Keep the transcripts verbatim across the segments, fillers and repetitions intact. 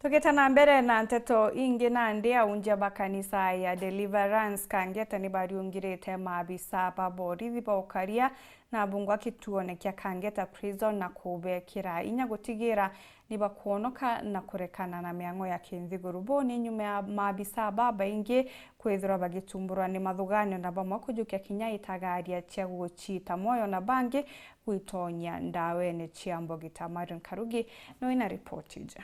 Tugita na mbere na nteto ingi, nandi aunjia ba kanisa ya Deliverance Kangeta ni bariungirite maabisa ba borithi ba ukaria na bungwa kituone kia Kangeta Prison na kubekira inya gutigira ni bakwonoka na kurekana na miang'o ya kinthiguru. Bo ni nyuma ya maabisa babaingi kwithirwa bagitumburwa ni mathuganio na bamwe kujukia kinya itagaria cia gucita mwoyo na bangi gwitonyia ndawene cia mbogita. Marion Karugi no ina ripoti iji.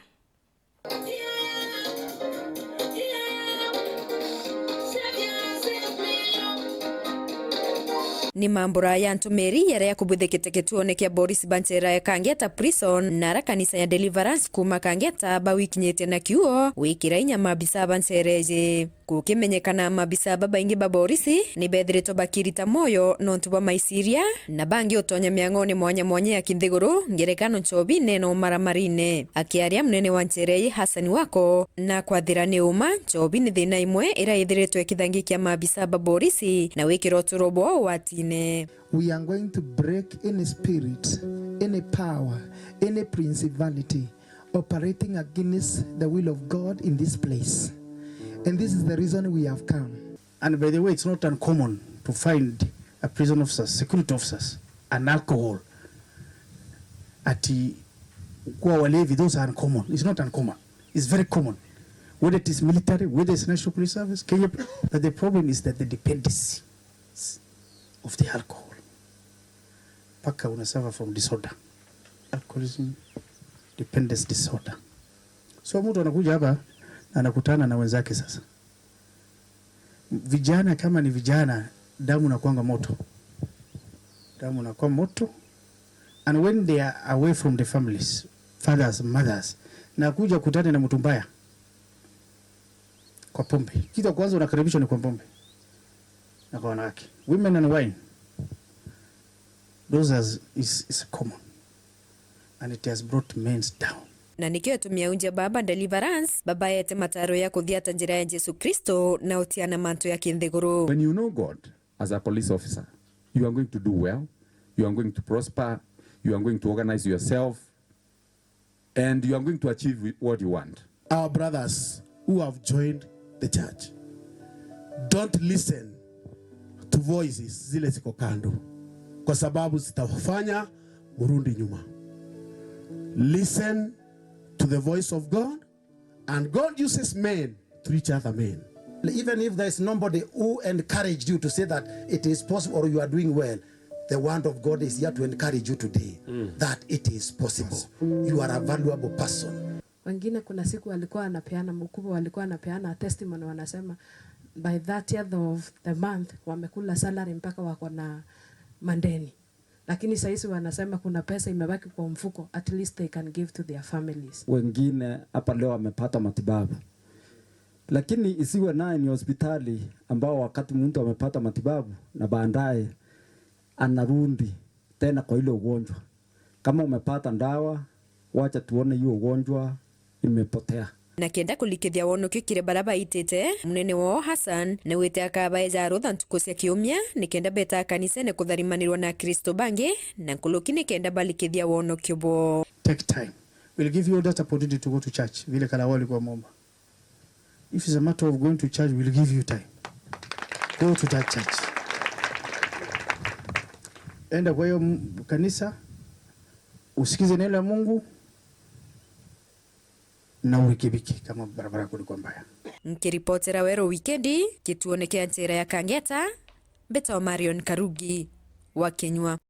Ni mambura ya ntumiri yaria yakubwithikite kituone kia borisi ba nchera ya Kangeta Prison na ara kanisa ya Deliverance kuuma Kangeta bawikinyite na kiuo gwikira inya mabisa ba nchera iji. Gukimenyekana mabisa babaingi ba borisi ni bethiritwe bakirita mwoyo nontu bwa maiciria na bangi utonya miang'one mwanya mwanya ya kinthiguru, ngerekano nchobine na umaramarine. Akiaria munene wa nchera ii Hassan Wako na kwathira ni uma, nchobi ni thina imwe iria ithiritwe ikithangikia mabisa ba borisi na wikira uturo bwao watine. We are going to break any spirit, any power, any principality operating against the will of God in this place. And this is the reason we have come. And by the way, it's not uncommon to find a prison officer, security officers, and alcohol. Ati kuwa walevi, those are uncommon. It's not uncommon. It's very common. Whether it is military, whether it's National Police Service, Kenya, but the problem is that the dependency of the alcohol. Paka una suffer from disorder. Alcoholism dependence disorder. So mtu anakuja hapa na anakutana na wenzake sasa. Vijana kama ni vijana, damu nakuanga moto. Damu nakuwa moto. And when they are away from the families, fathers, mothers, nakuja kutane na mtu mbaya kwa pombe. Kitu ya kwanza unakaribishwa ni kwa pombe. Na kwa wanawake. Women and wine. Those are, is, is common. And it has brought men down. Na nikio itumi aunjia baba Deliverance babaete mataro ya kuthiata njira ya Jesu Kristo na utiana mantu ya kinthiguru. When you know God as a police officer, you are going to do well, you are going to prosper, you are going to organize yourself, and you are going to achieve what you want. Our brothers who have joined the church, don't listen to voices zile ziko kando, kwa sababu zitawafanya murudi nyuma. Listen to the voice of God, and God uses men to reach other men. Even if there is nobody who encouraged you to say that it is possible or you are doing well, the word of God is here to encourage you today that it is possible. You are a valuable person. Wengine kuna siku walikuwa wanapeana, mkubwa walikuwa wanapeana testimony, wanasema by thirtieth of the month wamekula salary mpaka wako na mandeni. Lakini saizi wanasema kuna pesa imebaki kwa mfuko, at least they can give to their families. Wengine hapa leo wamepata matibabu. Lakini isiwe naye ni hospitali ambao wakati mtu amepata matibabu na baadaye anarudi tena kwa ile ugonjwa. Kama umepata dawa, wacha tuone hiyo ugonjwa imepotea. Na kenda kulikithia wonokio kiri baria baitite, munene wao Hassan niwite akabaeja rutha ntuku cia kiumia, nikenda beta kanisene kutharimanirwa na Akristo bangi, na nkuruki nikenda balikithia wonokio bwao. Take time. We'll give you that opportunity to go to church, vile Kalawa alikuwa ameomba. If it's a matter of going to church, we'll give you time. Go to that church. Enda kwa hiyo m-, kanisa, usikize neno la Mungu na urekebike kama barabara yako ilikuwa mbaya. Nkiripotera Weru Wikendi, kituone kia njira ya Kangeta, mbetwa Marion Karugi wa Kinyua.